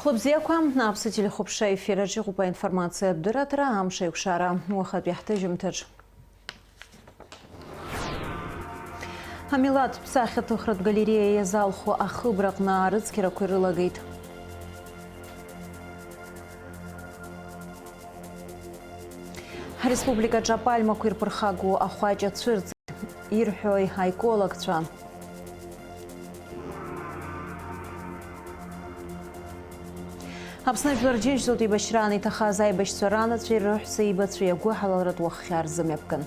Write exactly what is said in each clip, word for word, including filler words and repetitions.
Хәылбзиақәа, Аԥсуа телехәаԥшра ефир аҿы иҟоуп аинформациатә дырраҭара, амш аиқәшара, уахатәи ҳҭыжьымҭаҿ. Амилаҭтә сахьаҭыхратә галереиа иазалху ахыбраҟны аарыцқьарақәа ирылагеит. Ҳреспубликаҿы апальмақәа ирԥырхагоу ахәаҷа цәырҵит, ирҳәои аекологцәа? Аԥсны Жәлар Џьынџьтәылатә еибашьраан иҭахаз аибашьцәа ранацәеи рыҳәса еибацәеи агәыҳалалратә уаххьа рзымҩаԥган.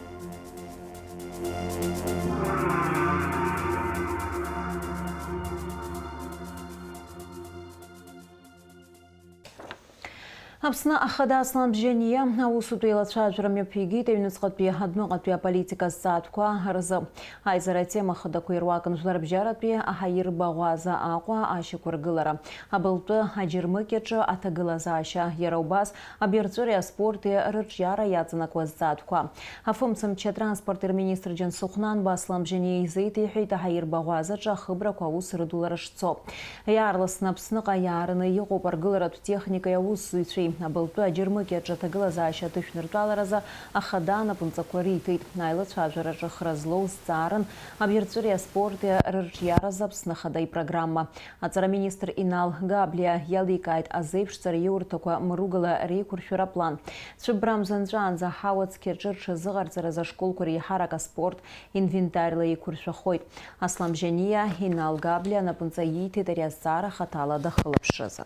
Аԥсны Ахада Аслан Бжьаниа аусутә еилацәажәара мҩаԥигеит аҩныҵҟатәи адәныҟатәи аполитика азҵаатәқәа рзы. Аизара атема хадақәа ируакын Жәларбжьаратәи аҳаирбаӷәаза Аҟәа ашьақәыргылара, абылтәы аџьармыкьаҿы аҭагылазаашьа, иара убас абирҵәыреи аспорти рырҿиара иаҵанакуа азҵаатәқәа. Афымцамч атранспорти рминистр Џьансыхә Нанба Аслан Бжьаниа изеиҭеиҳәеит аҳаирбаӷәазаҿы ахыбрақәа аус рыдулара шцо. Иаарласны Аԥсныҟа иаараны иҟоуп аргыларатә техникеи аусзуҩцәеи. Абылтәы аџьармыкьаҿы аҭагылазаашьа аҭышәныртәаларазы ахада анапынҵақәа риҭеит. Аилацәажәараҿы хра злоу зҵаарын абирҵәыреи аспорти рырҿиаразы Аԥсны Ахада ипрограмма. Аҵараминистр Инал Габлиа иаликааит азеиԥшҵара иурҭақәа мыругала реиқәыршәара аплан. Цәыббра амза нҵәаанӡа аҳауа цқьаҿы рҽазыҟарҵаразы ашколқәа реиҳарак аспорт инвентарьла еиқәыршәахоит. Аслан Бжьаниа Инал Габлиа анапынҵа ииҭеит ари азҵаара хаҭала дахылаԥшразы.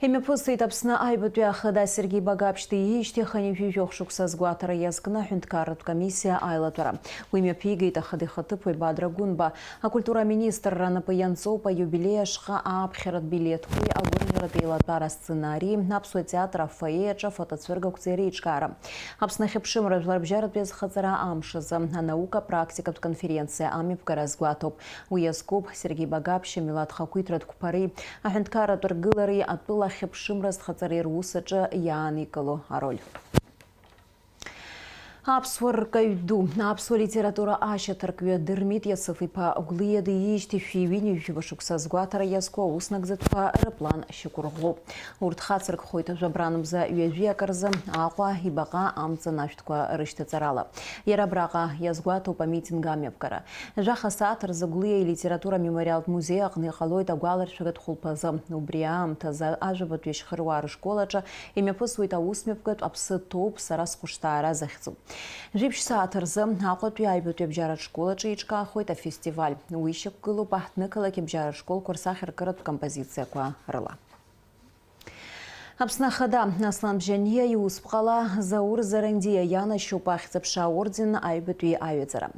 Имҩаԥысит Аԥсны аҩбатәи ахада Сергеи Багаԥшь диижьҭеи хынҩажәи жәохә шықәса азгәаҭара иазкны аҳәынҭқарратә комиссиа аилатәара. Уи мҩаԥигеит ахада ихаҭыԥуаҩ Бадра Гәынба. Акультура аминистрра напы ианҵоуп аиубилеи ашҟа ааԥхьаратә билеҭқәеи агәырӷьаратә еилатәара асценари, Аԥсуа театр афоиеи аҿы афотоцәыргақәҵеи реиҿкаара. Аԥсны ахьыԥшымра жәларбжьаратәи азхаҵара амш азы анаука практикатә конференциа амҩаԥгара азгәаҭоуп. Уи иазкуп Сергеи Багаԥшь амилаҭ хақәиҭратә қәԥареи аҳәынҭқарратә ргылареи атәыла ахьыԥшымра азхаҵареи рус аҿы иааникыло ароль. Аԥсуа ркаҩ ду, аԥсуа литература ашьаҭаркҩы Дырмит Иасыф-иԥа Гәлиа диижьҭеи шәи ҩынҩажәи жәаба шықәса азгәаҭара иазку аус нагӡатәқәа рыплан шьақәырӷәӷәоуп. Урҭ хацыркхоит жәабран мза ҩажәи акы рзы Аҟәа, ибаҟа, амҵан ашәҭқәа рышьҭаҵарала. Иара абраҟа иазгәаҭоуп амитинг амҩаԥгара. Жәаха сааҭ рзы Гәлиа илитература амемориалтә музеи аҟны иҟалоит агәаларшәагатә хәылԥазы. Убри аамҭазы ажәабатәи ашьхыруаа рышкол аҿы имҩаԥысуеит аусмҩаԥгатә Аԥсы ҭоуп сара схәышҭаара захьӡу. Жәиԥшь сааҭ рзы Аҟәатәи аҩбатәи абжьаратә школ аҿы еиҿкаахоит афестиваль. Уи ишьақәгылоуп аҳҭнықалақь абжьаратә школқәа рсахьаркыратә композициақәа рыла. Аԥсны Ахада Аслан Бжьаниа иусԥҟала Заур Зарандиа ианашьоуп Ахьӡ-аԥша аорден аҩбатәи аҩаӡара.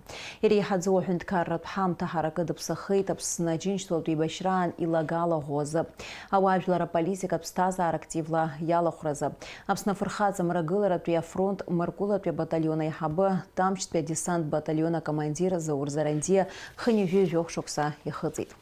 Иреиҳаӡоу аҳәынҭқарратә ҳамҭа ҳаракы дыԥсахеит Аԥсны Аџьынџьтәылатә еибашьраан илагала ӷәӷәазы, ауаажәлар аполитикатә ԥсҭазаара активла иалахәразы, Аԥсны афырхаҵа мрагыларатәи афронт Маркәылатәи абаталион аиҳабы, Тамчтәи адесант баталион акомандир Заур Зарандиа хынҩажәи жәохә шықәса ихыҵит.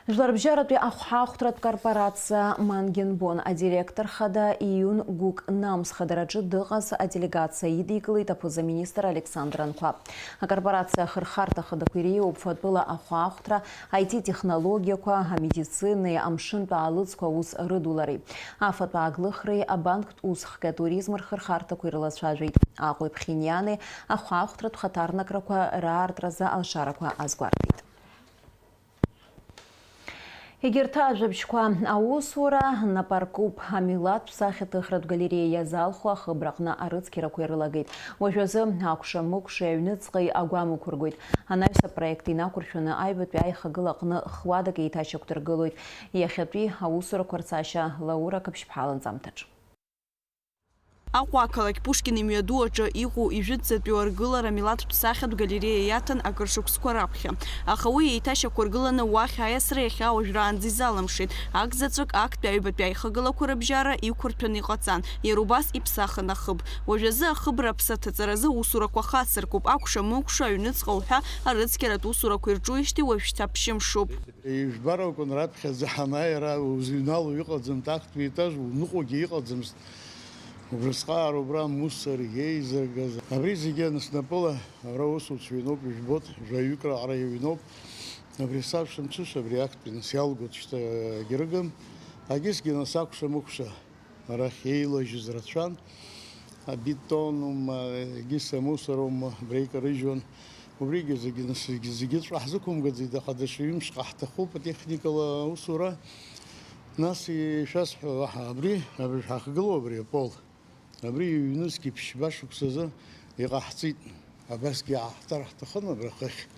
Жәларбжьаратәи ахәҳахәҭратә корпорациа Мангенбон адиректор хада Июн Гәык Намс хадараҿы дыҟаз аделегациа идикылеит аԥыза-министр Александр Анқәаб. Акорпорациа ахырхарҭа хадақәа иреиуоуп фатәыла ахәаахәҭра, I T технологиақәа, амедицинеи амшынтә аалыҵқәа аус рыдулареи, афатә ааглыхреи, абанктә усхкеи атуризм рхырхарҭақәеи рылацәажәеит. Аҟәеи Ԥхьиниани ахәаахәҭратә хаҭарнакрақәа раартразы алшарақәа азгәарҭеит. Егьырҭ ажәабжьқәа аусура напаркуп. Амилаҭтә сахьаҭыхратә галереиа иазалху ахыбраҟны арыцқьарақәа ирылагеит. Уажәазы акәша-мыкәшеи аҩныҵҟеи агәам ықәыргоит. Анаҩс апроект инақәыршәаны аҩбатәи аихагыла аҟны х-уадак еиҭашьақәдыргылоит. Иахьатәи аусурақәа рцашьа Лаура Қаԥшьԥҳа ланҵамҭаҿ. Аҟәа ақалақь Пушкин имҩаду аҿы иҟоу ижәытәӡатәиу аргылара милаҭтә сахьатә галереиа иаҭан акыр шықәсқәа раԥхьа. Аха уи еиҭашьақәыргыланы уахь аиасра иахьа уажәраанӡа изалымшеит. Акзаҵәык актәи аҩбатәи аихагылақәа рыбжьара иқәырҭәаны иҟаҵан, иара убас иԥсахын ахыб. Уажәазы ахыбра аԥсы аҭаҵаразы усурақәа хацыркуп, акәша-мыкәша, аҩныҵҟа уҳәа арыцқьаратә усурақәа ирҿуижьҭеи уажәшьҭа ԥшьымшуп. Ижәбарақәан раԥхьаӡа ҳанааи, ара узыҩнало иҟаӡам, актәи етаж уныҟәогьы иҟаӡамызт. Убрысҟаара убра амусор еизыргаз. Абри зегьы аныснапыла, ара усуцәа иҩноуп, ижәбоит, жәаҩык раҟара иҩноуп. Абри сабша мҽыша, абри актәи нас иалгоит шьҭа егьрыгым, агьысгьы нас акәша-мыкәша арахь еилажьыз рацәан, абетон ума, егьыс амусор ума, абри еикарыжьуан, убригьы зегьы нас, зегьы, зегьы ҵәҟьа ҳзықәымгаӡеит, аха даҽа ҩымшҟа ҳҭахуп атехникала аусура, нас ишәасҳәо уаҳа абри, абри ҳахгылоу абри апол. Абри ҩнызқьи ԥшьба шықәсазы иҟаҳҵеит. Абасгьы иааҳҵар ҳҭахын абра хыхь.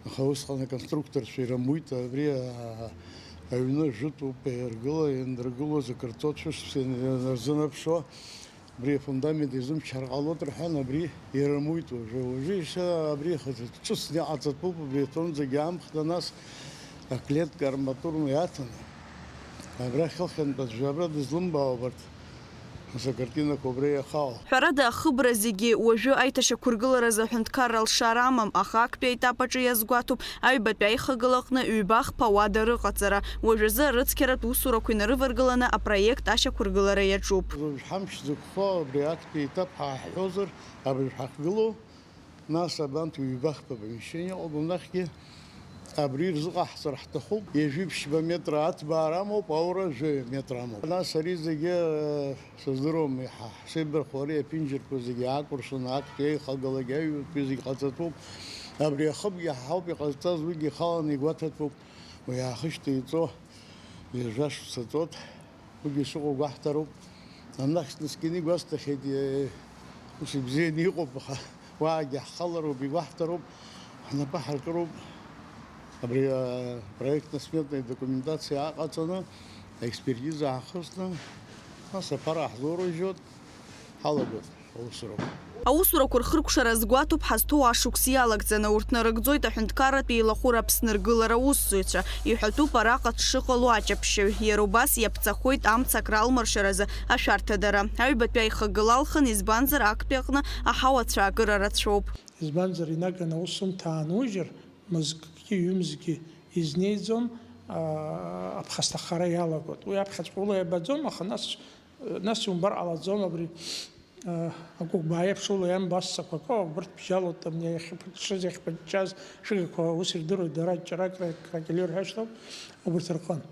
Аха усҟан аконструкторцәа ирымуит. Абри, а, аҩны жәытәуп, иргыла, ианыргылоз акырҵоит шәышықәса ианырзынаԥшуа. Абри афундамент изымчҳар ҟалоит рҳәан, абри ирымуит уажәы. Уажәы иашьа абри ҿыцны иҟаҵатәуп, абри аҭоунӡагьы амхны, нас аклетка арматурна иаҭаны. Абра хьылхьынтә аӡәы абра дызлымбаауа убарҭ. Нас акартинақәа убра иахаау. Ҳәарада, ахыбра зегьы уажәы аиҭашьақәыргыларазы аҳәынҭқарра алшара амам, аха актәи аетап аҿы иазгәаҭоуп аҩбатәи аихагыла аҟны ҩба-хԥа уада рыҟаҵара. Уажәазы арыцқьаратә усурақәа инарываргыланы апроект ашьақәыргылара иаҿуп. Уажә ҳамч зықәхо абри актәи аетап ҳааҳәозар, абыржә ҳахгылоу. Нас абанҭ ҩба-хԥа помещение ыҟоуп, абнахьгьы абри рзыҟаҳҵар ҳҭахуп. Ҩажәи ԥшьба метра аҭбаара амоуп, аура жәаҩа метра амоуп. Нас ари зегьы, э, сыздыруам, иаҳа ҳшеибархәо ари аԥенџьырқәа зегьы аакәыршаны актәи аихагалагьы аҩбатәи зегьы ҟаҵатәуп. Абри ахыбгьы ҳауп иҟазҵаз, уигьы ихаланы игәаҭатәуп. Уи аахышьҭеиҵо ҩажәа шықәса ҵуеит. Уигьы шыҟоу гәаҳҭароуп. Анахь днаскьаны игәасҭахьеит, е, ус ибзианы иҟоуп, аха уаагьы ҳхалароуп, игәаҳҭароуп, ҳнапы ҳаркыроуп. Абри, а, проектно-сметная документациа аҟаҵаны, аекспертиза аахысны, нас аԥара ҳзоурыжьуеит, ҳалагоит. Аусурақәа. Аусурақәа рхыркәшара азгәаҭоуп ҳазҭоу ашықәс иалагӡаны, урҭ нарыгӡоит аҳәынҭқарратә еилахәыра Аԥсны ргылара аусзуҩцәа, иҳәатәуп араҟа дшыҟало аҷаԥшьаҩ, иара убас иаԥҵахоит амца акралмыршаразы ашәарҭадара. Аҩбатәи аихагыла алхын, избанзар, актәи аҟны аҳауа цәаакыра рацәоуп. Избанзар, инаганы аусумҭа аанужьыр, мызкгьы ҩымзгьы изнеиӡом, аа, аԥхасҭахара иалагоит. Уи аԥхьаҵәҟьа ула иабаӡом, аха нас, нас иумбар ҟалаӡом абри. Агәыгәбаа еиԥш ула иамбо ассақәа акы, убырҭ бжьалоит, абни иахьыԥыҽҽыз, иахьԥыҷҷаз шәыгақәа ус ирдыруеит, дара ҷарак, кракелиор ҳәа шьҭоуп, убырҭ рҟын.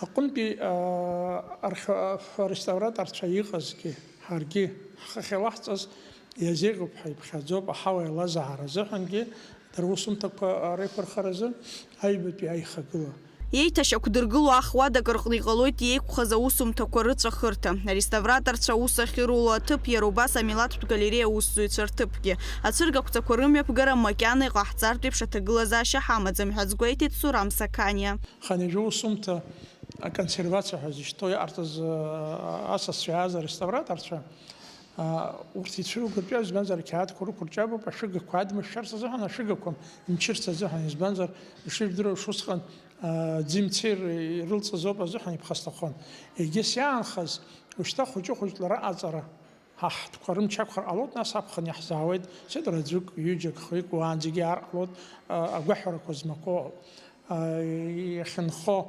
Аҟынтәи, а, архе-, ареставраторцәа иҟазгьы, ҳаргьы ҳхахь илаҳҵаз иазеиӷьуп ҳәа иԥхьаӡоуп, аҳауа еилазаара азыҳәангьы, дара усумҭақәа реиқәырхаразы аҩбатәи аихагыла. Еиҭашьақәдыргыло ахуадак рҟны иҟалоит иеиқәхаз аусумҭақәа рыҵәахырҭа. Ареставраторцәа аус ахьыруало аҭыԥ, иара убас амилаҭтә галереиа аусзуҩцәа рҭыԥгьы. Ацәыргақәҵақәа рымҩаԥгара макьана иҟаҳҵартә еиԥш аҭагылазаашьа ҳамаӡам ҳәа азгәеиҭеит Сурам Сақаниа. Хынҩажәа усумҭа аконсервациа ҳәа зышьҭоу иҟарҵаз, асасцәа иааз ареставраторцәа, урҭ ицәыргатәуп, избанзар, ақьаадқәа рықәырҷабуп, ашәыгақәа адмышәшәарц азыҳәан, ашәыгақәа мчырц азыҳәан, избанзар, ишыжәдыруа шусҟан, ӡи-мцеи ирылҵыз ауп азыҳәан иԥхасҭахон. Егьыс иаанхаз, ушьҭа хәыҷы-хәыҷла раҟаҵара, ҳа ҳтәқәа рымч ақәхар ҟалоит, нас аԥхын иаҳзаауеит, сеидра аӡәык, ҩыџьак, хҩык, уаанӡагьы иаар ҟалоит, агәаҳәарақәа змақәоу, иахьынхо,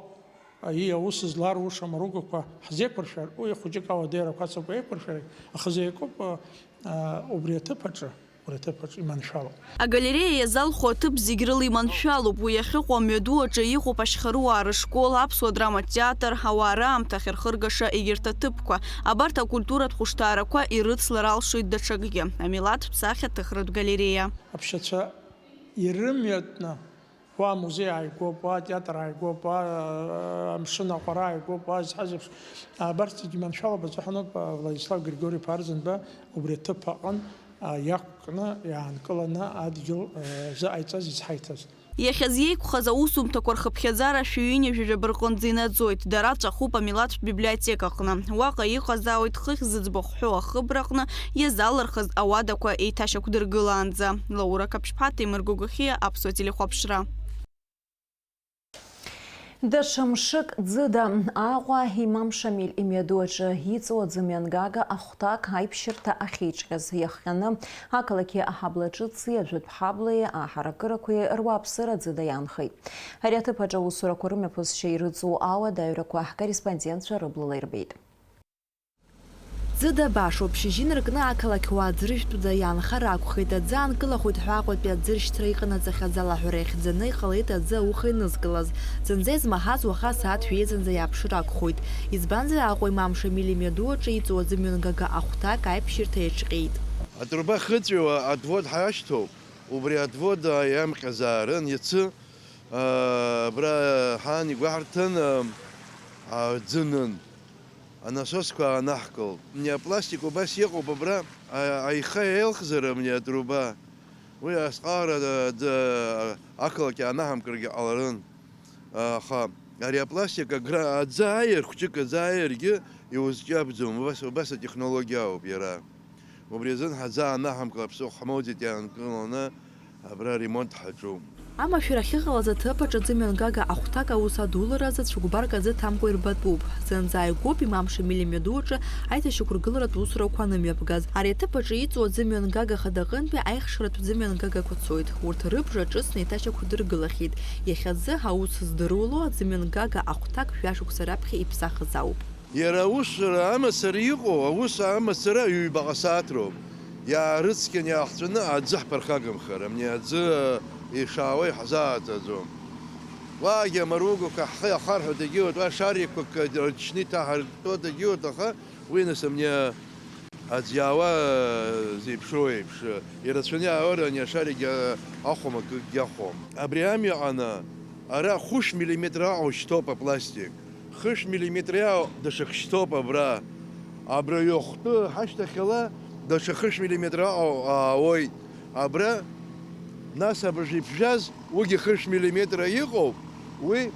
ииа аус зларушам аругақәа ҳзеиқәыршәар, уи хәыҷык ауадаҩрақәа ацымкәа еиқәыршәарагь ахазы иакуп, убри аҭыԥ аҿы, убри аҭыԥ аҿы иманшәалоуп. Агалереиа иазалху аҭыԥ зегь рыла иманшәалоуп, уи иахьыҟоу амҩаду аҿы иҟоуп ашьхаруаа рышкол, аԥсуа драматә театр, ауаа раамҭа ахьырхыргаша егьырҭ аҭыԥқәа. Абарҭ акультуратә хәышҭаарақәа ирыцлар алшоит даҽакгьы, амилаҭтә сахьаҭыхратә галереиа. Аԥшьацәа ирымҩатәны уа амузеи ааигәоуп, уа атеатр ааигәоуп, уа, а, амшын аҟәара ааигәоуп, уа зҳәаз еиԥш, абарҭ зегьы маншәалоуп азыҳәаноуп, а, Владислав Григорьев Арӡынба убри аҭыԥ аҟын, а, иақәкны, иаанкыланы адгьыл, а, зыҟаиҵаз изҳаиҭаз. Иахьазеиқәхаз аусумҭақәа рхыԥхьаӡара шәи ҩынҩажәи жәаба рҟынӡа инаӡоит, дара ҵәахуп амилаҭтә библиотекаҟны. Уаҟа иҟазаауеит хыхь зыӡбахә ҳәоу ахыбраҟны иазалырхыз ауадақәа еиҭашьақәдыргылаанӡа. Лаура Каԥшьԥҳа, Ҭемыр Гогохиа, Аԥсуа телехәаԥшра. Даҽа мшык ӡыда Аҟәа Имам Шамиль имҩаду аҿы иҵоу аӡымҩангага ахәҭак аиԥшьырҭа ахьеиҿҟьаз иахҟьаны, ақалақьи аҳабла ҿыци ажәытә ҳаблеи аҳаракырақәеи руааԥсыра ӡыда иаанхеит. Ари аҭыԥ аҿы аусурақәа рымҩаԥысшьа ирыҵоу ауадаҩрақәа ҳкорреспондентцәа рыблала ирбеит. Ӡыда башоуп, шьыжьы инаркны ақалақь уаа ӡыржәтәӡа иаанхар акәхеит, аӡы аанкылахоит ҳәа Аҟәатәи аӡыршьҭра иҟанаҵахьаз алаҳәара иахьӡаны иҟалеит аӡы ауха инызкылаз. Зынӡа измаҳаз уаха асааҭ жәеизанӡа иааԥшыр акәхоит. Избанзар, Аҟәа имамша Мили мҩаду аҿы иҵоу аӡымҩангага ахәҭак аиԥшьырҭа иаҿҟьеит. Атруба хыҵәиуа отвод ҳашьҭоуп, убри отвод иамҟьазаарын, иацы, аа, абра ҳан игәаҳарҭан, аа, аӡы нын. Анасосқәа аанаҳкылт. Абни апластик убас иҟоуп абра, а-, аиха еилхзар абни атруба. Уи асҟаара, а, д-, ақалақь аанаҳамкыргьы ҟаларын. Аха ари апластик агра-, аӡы ааир, хәҷык аӡы ааиргьы иузҷабӡом. Убас, убас атехнологиа ауп иара. Убри азын ҳаӡы аанаҳамкылап, ԥсыхәа ҳмоуӡеит иаанкыланы. Абра аремонт ҳаҿуп. Амашәыр ахьыҟалаз аҭыԥ аҿы аӡымҩангага ахәҭак аус адуларазы цәыкәбарк азы ҭамкәа ирбатәуп. Зынӡа ааигәоуп имам Шамиль имҩаду аҿы аиҭашьақәыргыларатә усурақәа анымҩаԥгаз. Ари аҭыԥ аҿы иҵоу аӡымҩангага хадаҟынтәи аихшаратә ӡымҩангагақәа цоит. Урҭ рыбжа ҿыцны еиҭашьақәдыргылахьеит. Иахьазы аус здыруало аӡымҩангага ахәҭак жәашықәса раԥхьа иԥсахыз ауп. Иара аусура амацара иҟоу, аус амацара ҩбаҟа сааҭ роуп. Иаарыцқьаны иаахҵәаны аӡы ҳԥырхагамхар, амни аӡы ишаауа иҳзааӡаӡом. Уаагьы амаругақәа ҳхы иахарҳәо дагьыуеит, уа шарикқәак рчны иҭаҳартәо дагьыуеит, аха уи нас амни аӡ иаауа зеиԥшроу еиԥш, ирацәаны иаауеит ани ашарикгьы ахәом, акгьы ахәом. Абри амҩаҟны ара хәышә миллиметр аҟара ушьҭоуп апластик. Хышә миллиметр иаау даҽак шьҭоуп абра. Абра иахәтәы ҳашьҭахьала даҽа хышә миллиметр аҟара аауеит. Абра, нас абыржә иԥжәаз, уигьы хышә миллиметр иҟоуп. Уи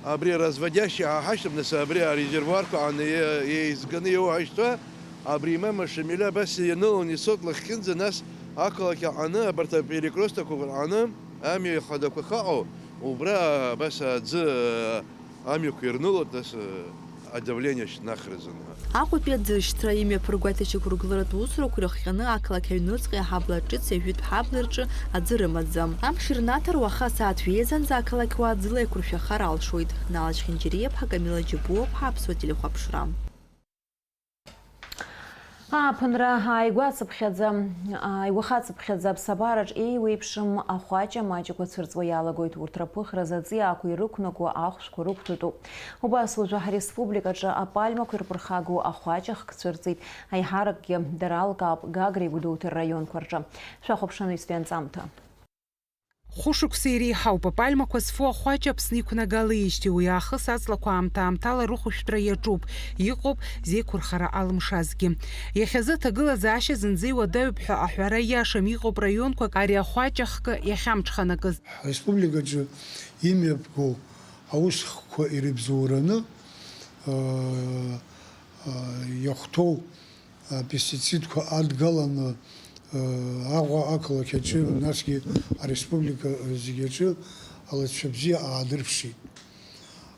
абри разводящий ҳа ҳашьҭоуп, нас абри арезервуарқәа ан-, е-, еизганы иоуҳашьҭуа, абри имам ашамиль абас ианылон исоҭ лахьхьынӡа, нас ақалақь аҟаны, абарҭ аперекрестокқәа рҟаны, амҩа ихадақәа ахьыҟоу, убра абас аӡы, Амҩақәа ирнылоит, нас, адавление шьҭнахразын ҳәа. Аҟәатәи аӡыршьҭра имҩаԥырго аиҭашьақәыргыларатә усурақәа ирыхҟьаны ақалақь аҩныҵҟа аҳабла ҿыц ҩажәитә ҳабла рҿы аӡы рымаӡам. Амш ирнаҭар, уаха асааҭ жәеизанӡа ақалақь уаа ӡыла еиқәыршәахар алшоит. Нала Чхинџьариаԥҳа, Камила Џьапуаԥҳа, Аԥсуа телехәаԥшра. Ааԥынра ааигәацыԥхьаӡа, ааигәахацыԥхьаӡа аԥсабараҿ еиуеиԥшым ахәаҷа маҷқәа цәырҵуа иалагоит. Урҭ рыԥыхра заҵиаақәа ирықәнаго ахәшәқәа рықәтәатәуп. Убас уажәы ҳреспубликаҿы апальмақәа ирԥырхагоу ахәаҷ ахк цәырҵит. Аиҳаракгьы дара алкаап Гагреи Гәдоуҭеи рраионқәа рҿы. Шәахәаԥшын ҩызтәи анҵамҭа. Хәышықәса иреиҳауп апальмақәа зфо ахәаҷ Аԥсны иқәнагалеижьҭеи, уи аахыс аҵлақәа аамҭа-аамҭала рыхәышәтәра иаҿуп, иҟоуп зеиқәырхара алымшазгьы. Иахьазы аҭагылазаашьа зынӡа иуадаҩуп ҳәа аҳәара иашам, иҟоуп раионқәак ари ахәаҷ ахкы иахьамҽханакыз. Ҳреспубликаҿы имҩаԥгоу аусхкқәа ирыбзоураны, аа, аа, иахәҭоу апестицидқәа адгаланы, э, Аҟәа ақалақь аҿы, насгьы ареспублика зегь аҿы алҵшәа бзиа аадырԥшит.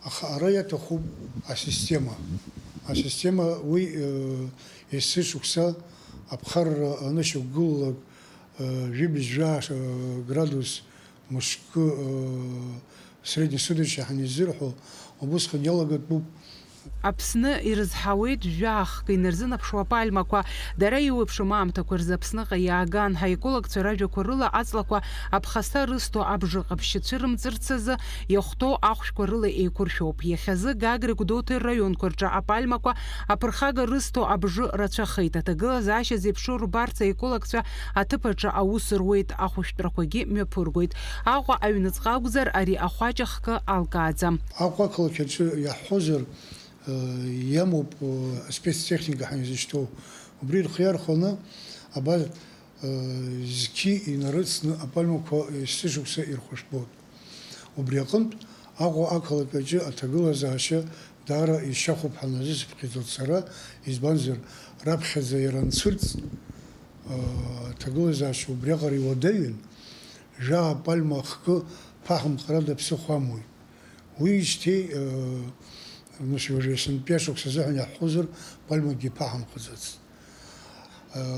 Аха ара иаҭахуп асистема. Асистема уи, э, есышықәса аԥхарра анышьақәгылалак, э, жәибжь жәаа, э, градус мышкы, э, среднесуточный ҳанизырҳәо, убысҟан иалагатәуп. Аԥсны ирызҳауеит жәаахк инарзынаԥшуа апальмақәа. Дара еиуеиԥшым аамҭақәа рзы Аԥсныҟа иааган, ҳаекологцәа ражәақәа рыла аҵлақәа аԥхасҭа рызҭо абжы ҟаԥшьы цәырымҵырц азы иахәҭоу ахәшәқәа рыла еиқәыршәоуп. Иахьазы Гагреи Гәдоуҭеи рраионқәа рҿы апальмақәа аԥырхага рызҭо абжы рацәахеит. Аҭагылазаашьа зеиԥшу рбарц аекологцәа аҭыԥ аҿы аус руеит, ахәышәтәрақәагьы мҩаԥыргоит. Аҟәа аҩныҵҟа акәзар, ари ахәаҷ ахкы алкааӡам. Аҟәа ақалақь аҿы иаҳҳәозар, э, иамоуп, э, спецтехника ҳәа изышьҭоу. Убри рхы иархәаны, абар, э, зқьи инарыцны апальмақәа есышықәса ирхәышәтәуеит. Убри аҟынтә, Аҟәа ақалақь аҿы аҭагылазаашьа даара ишьахәуп ҳәа назысыԥхьаӡоит сара, избанзар, раԥхьаӡа иара анцәырҵ, аа, аҭагылазаашьа убриаҟара иуадаҩын, жәаа пальма ахкы ԥаҳымхарада ԥсыхәа амуит. Уиижьҭеи, аа, нас уажәы есынтәи ашықәс азыҳәан иаҳҳәозар, пальмакгьы ԥаҳамхаӡацт.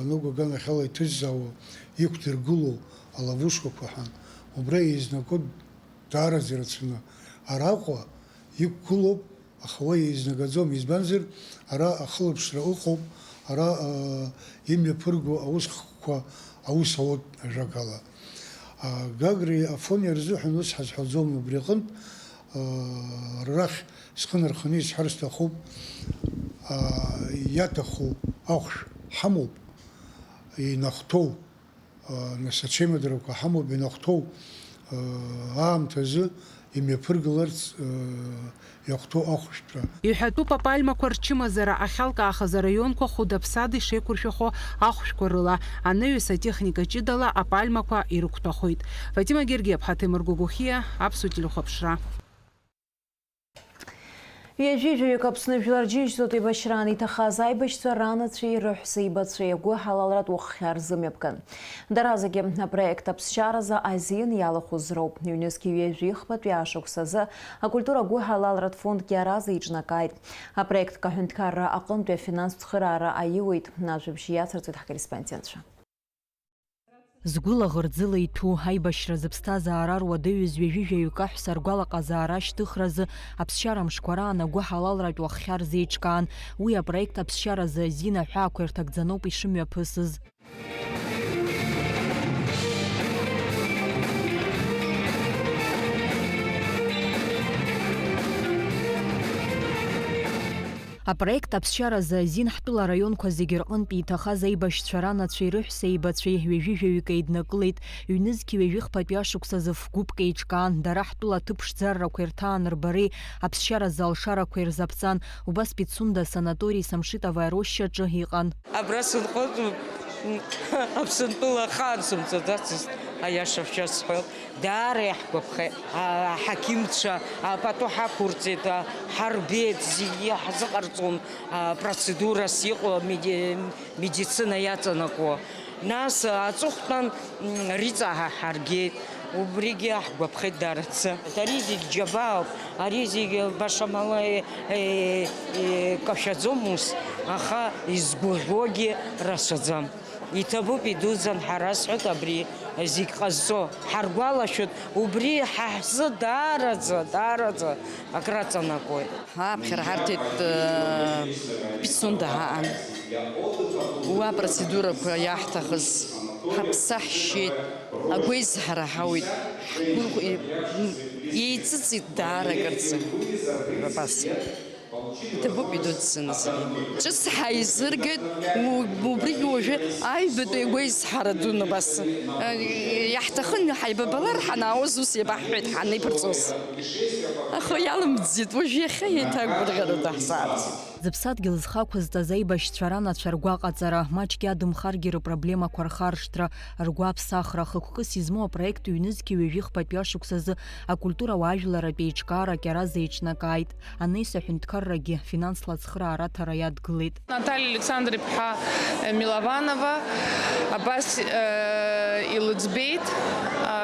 Ныгәа аганахьала иҭыззаауа, иқәдыргылоу аловушкақәа ҳәа, убра еизнакуа даараӡа ирацәаны. Араҟа иқәгылоуп Аха уи изнагаӡом, избанзар, ара ахылаԥшра ыҟоуп, ара, аа, имҩаԥырго аусхкқәа аус ауеит, ажәакала. Аа, Гагреи Афониа рзыҳәан ус ҳазҳәаӡом убри аҟынтә, аа, рахь схы нарханы исҳәар сҭахуп, аа, иаҭаху ахәшә ҳамоуп, инахәҭоу, нас ачеимадарақәа ҳамоуп, инахәҭоу аамҭазы имҩаԥыргаларц иахәҭоу ахәшәтәра. Иҳәатәуп апальмақәа рчымазара ахьалкаахаз араионқәа хәыда-ԥсада ишеиқәыршәахо ахәшәқәа рыла, анаҩс атехника ҷыдала апальмақәа ирықәҭәахоит. Фатима Гергиаԥҳа, Ҭемыр Гогохиа, Аԥсуа телехәаԥшра. Ҩажәи жәаҩык Аԥсны жәлар џьынџьтәылатә еибашьраан иҭахаз аибашьцәа ранацәеи рыҳәсеибацәеи агәыҳалалратә уаххьа рзымҩаԥган. Дара зегьы апроект аԥсшьаразы азин иалахәыз роуп. Ҩнызқьи ҩажәи хԥатәи ашықәсазы акультура гәыҳалалратә фондгьы аразы еиҿнакааит. Апроектк аҳәынҭқарра аҟынтәи афинанстә цхыраара аиуеит. Ажәабжь иацырҵоит ҳкорреспондентцәа. Згәылаӷырӡыла иҭәу, аибашьра зыԥсҭазаара руадаҩыз ҩажәи жәаҩык аҳәса ргәалаҟазаара ашьҭыхразы аԥсшьара мшқәа раан агәыҳалалратә уаххьа рзеиҿкаан. Уи апроект аԥсшьаразы азин аҳәаақәа ирҭагӡаноуп ишымҩаԥысыз. Апроект аԥсшьаразы азин ҳтәыла араионқәа зегьы рҟынтә иҭахаз аибашьцәа ранацәеи рыҳәсеибацәеи ҩажәи жәаҩык еиднакылеит. Ҩнызқьи ҩажәи хԥатәи ашықәсазы фгәыԥк еиҿкаан, дара ҳтәыла аҭыԥ ԥшӡаррақәа ирҭаан рбареи аԥсшьаразы алшарақәа ирзаԥҵан. Убас Пицунда асанатории Самшитоваиа рощаҿы иҟан. Абра сынхоит, Аԥсынтәыла ахаан сымцаӡацызт, аиаша шәасҳәап. Даара иаҳгәаԥхеит, а, аҳақьымцәа, а, пату ҳақәырҵеит, а, ҳарбеит, зегьы иаҳзыҟарҵон, а, процедурас иҟоу, меди-, медицина иаҵанакуа. Нас, а, аҵыхәтәан, м, Риҵа ҳа-, ҳаргеит, убригьы иаҳгәаԥхеит даараӡа. Ари зегь џьабаауп, ари зегь баша мала, е, е, е, кашәаӡом ус, аха изгәаӷьуагьы рацәаӡам. Иҭабуп, идуӡӡан ҳара, сҳәоит, абри зегь ҟазҵо. Ҳаргәалашәоит, убри ҳа ҳзы даараӡа, даараӡа акраҵанакуеит. Ааԥхьара ҳарҭеит, э, Пицунда ҳаан. Уа апроцедурақәа иаҳҭахыз ҳаԥсы ҳшьеит, агәеизҳара ҳауит. Ҳгәы еиҵыҵит даара акырӡа. Абас. Иҭабуп идуӡӡаны зегьы. Ҿыц ҳаизыргеит, у-, убригьы уажәы аҩбатәи агәеизҳара дуны абас. Э, иаҳҭахын, ҳаибабалар ҳанаауаз ус иабаҳҳәеит ҳанеиԥырҵуаз. Аха иалымӡит, уажә иахьа еиҭа агәырӷьара даҳзаарц. Зыԥсадгьыл зхы ақәызҵаз аибашьцәа ранацәа ргәаҟаҵара, маҷк иадымхаргьы рыпроблемақәа рхаршҭра, ргәаԥсахра, хықәкыс измоу апроект ҩнызқьи ҩажәи хԥатәи ашықәсазы акультура уаажәларратә еиҿкаара Кьараза еиҿнакааит. Анеис аҳәынҭқаррагьы финансла ацхыраара аҭара иадгылеит. Наталиа Александр-иԥҳа Милованова абас, э, илыӡбеит,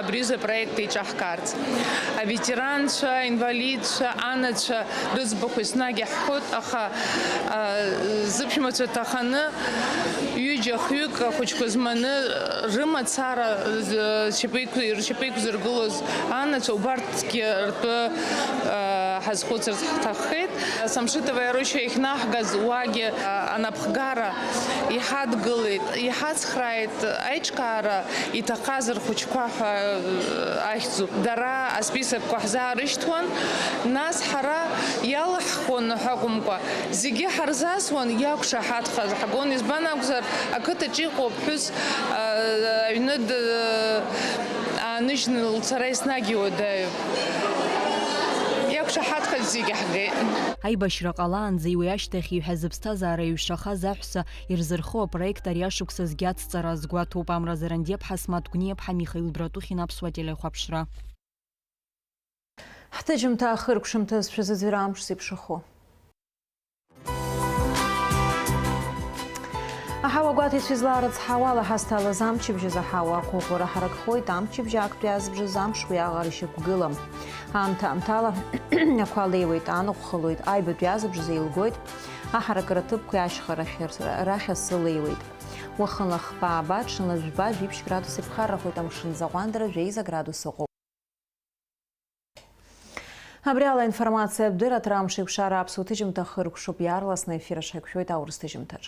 абри аҩыза апроект еиҿаҳкаарц. Аветеранцәа, аинвалидцәа, анацәа рыӡбахә еснагь иаҳҳәоит, аха, э, зыԥшәмацәа ҭаханы, ҩыџьа-хҩык ахәыҷқәа зманы рымацара, э, шьапы иқә-, ршьапы иқәзыргылоз анацәа убарҭгьы ртәы, э, ҳазхәыцырц ҳҭаххеит. Самшитоваиа роща иахьнаҳгаз уагьы, а, анапхгара иҳадгылеит, иҳацхрааит аиҿкаара иҭахаз рхәыҷқәа ҳәа, а, ахьӡуп. Дара асписокқәа ҳзаарышьҭуан, нас ҳара иалаҳхуан ҳәа акәымкәа, зегьы ҳарзасуан, иақәшаҳаҭхаз ҳгон, избан акәзар, ақыҭаҿ иҟоу аԥҳәыс, а, аҩны д-, ааныжьны лцара еснагь иуадаҩуп. Иақәшаҳаҭхаз зегьы ҳгеит. Аибашьра ҟалаанӡеи уи ашьҭахьи ҳәа зыԥсҭазаара иҩшахаз аҳәса ирзырхо апроект ари ашықәсазгьы ацҵара азгәаҭоуп. Амра Зарандиаԥҳа, Асмаҭ Гәниаԥҳа, Михаил Братухин, Аԥсуа телехәаԥшра. Ҳҭыжьымҭа ахыркәшамҭаз шәазыӡырҩ амш зеиԥшрахо. Аҳауа гәаҭеицәа излаарыцҳауа ала ҳазҭалаз амчыбжьаз аҳауа ақәыӷәӷәара ҳаракхоит, амчыбжь актәи азбжазы амш уи аҟара ишьақәгылам. Аамҭа-аамҭала ақәа леиуеит, анаҟә хылоит, аҩбатәи азбжазы еилгоит, аҳаракыра ҭыԥқәеи ашьхарахьы рахь асы леиуеит. Уахынла хԥа-ааба, ҽынла жәба, жәиԥшь градуси ԥхаррахоит, амшын аӡы аҟәандара жәеиза градус ыҟоуп. Абри ала аинформациатә дырраҭара Амшеикәшара аԥсуа ҭыжьымҭа хыркәшоуп, иаарласны аефир аҿы ҳаиқәшәоит аурыс ҭыжьымҭаҿ.